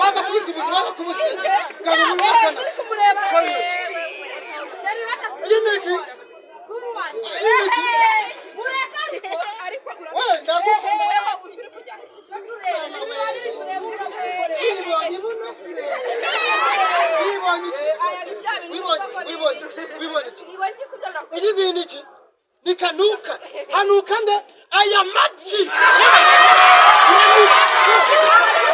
Wagakubise ibintu, wagakubise gabira. Uri kumureba. Kabiri. Chéri, reka. Iyi ni iki? Iyi ni iki? Mureka ariko. We, ndagukunda. Wibonye buno se? Wibonye iki? Wibonye, wibonye, wibonye iki? Iyi ngiyi ni iki? Ni kanuka, hanuka nde? Aya mabyi. Uranuka.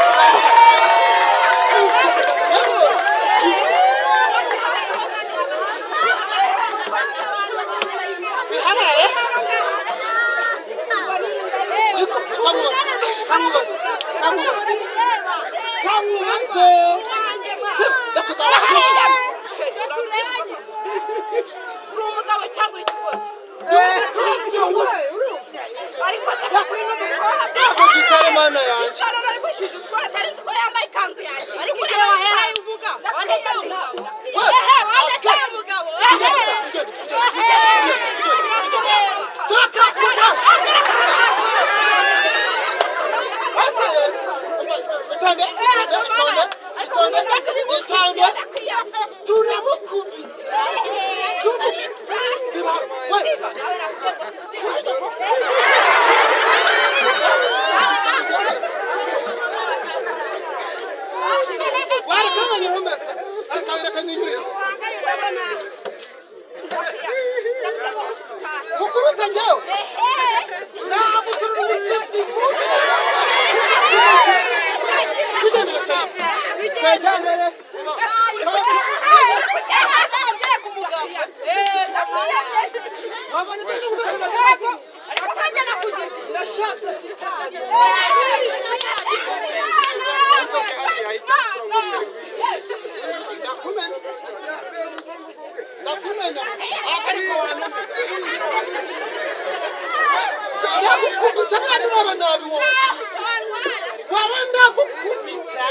Biharare. Niko, kamubaze, kamubaze, kamubaze, kamubaze. Si, ndakuzana. Uri umugabo cyangwa uri ikigoryi? Ariko se kuri n'umukobwa? Ntabwo gitare, mana yanjye. Ishoro nari gushinja utwara, atari nzi ko yambaye ikanzu yanjye. Ariko igihe wahereye uvuga wandekeye umugabo, ehe, wandekeye umugabo, ehe. Tugende, tugende, tugende. Toka kuba. Ase, itonde, itonde, itonde, itonde, itonde. Turamukubita. Tumukubita. Siba, we. Warakabanye rumese. Arakabira kanyurira. Mukubita njyewe. Nagusurira umusozi mubi. Tugendere, chéri. Twegendere. Wabonye ibyo ndagukunda? Nashatse sitani. Ndakumena. Ndakumena. Ariko wananze. Ndagukubita buriya nuraba nabi wowe. Wowe ndagukubita.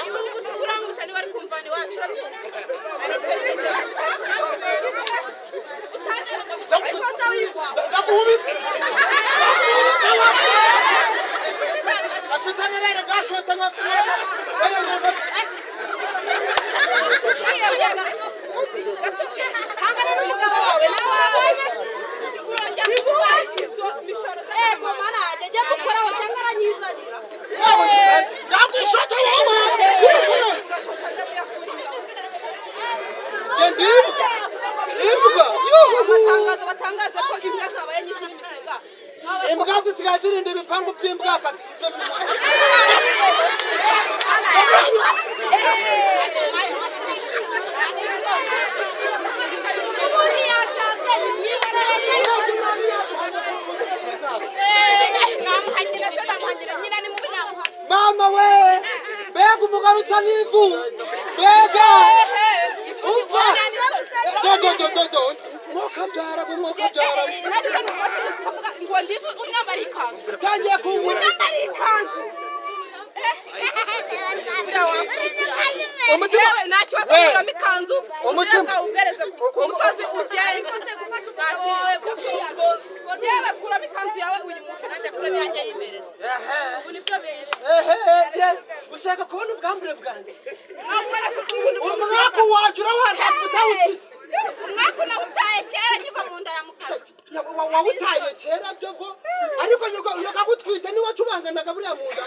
Ndaguhubita. Ndaguhubita. Afite amabere gashotse nka Ntabwo gitari. Ndagushota wowe. Uri Genda imbwa. Imbwa. Yuhu. Amatangazo batangaza ko imbwa zabaye nyinshi n'imisiga. Imbwa zisigaye zirinda ibipangu by'imbwakazi. Namuhanyira se, namuhanyira nyina ni mubi, namuhanyira. Mama we, mbega umugore usa n'ivu, mbega umva, do do do do do, mwokabyara we, mwokabyara we. Narize mu matwi ukavuga ngo ndivu unyambara ikanzu. Utangiye kunkura. Unyambara ikanzu. Umutima. Yewe, nta kibazo. We. Kuramo ikanzu. Umutima. Ubuzima bwawe ku musozi ugende. Yewe, kuramo ikanzu yawe uyimuhe, nanjye akuramo iyanjye yimereze. Ubu nibwo beza. Ehe, ye, ushaka kubona ubwambure bwanjye? Ntabwo se ubu nibwo. Umwaka wacu urawanza utawukize. Umwaka unawutaye kera nkiva mu nda ya mukara. Wawutaye kera byo go, ariko nyoko akagutwite niwe wacubanganaga buriya mu nda.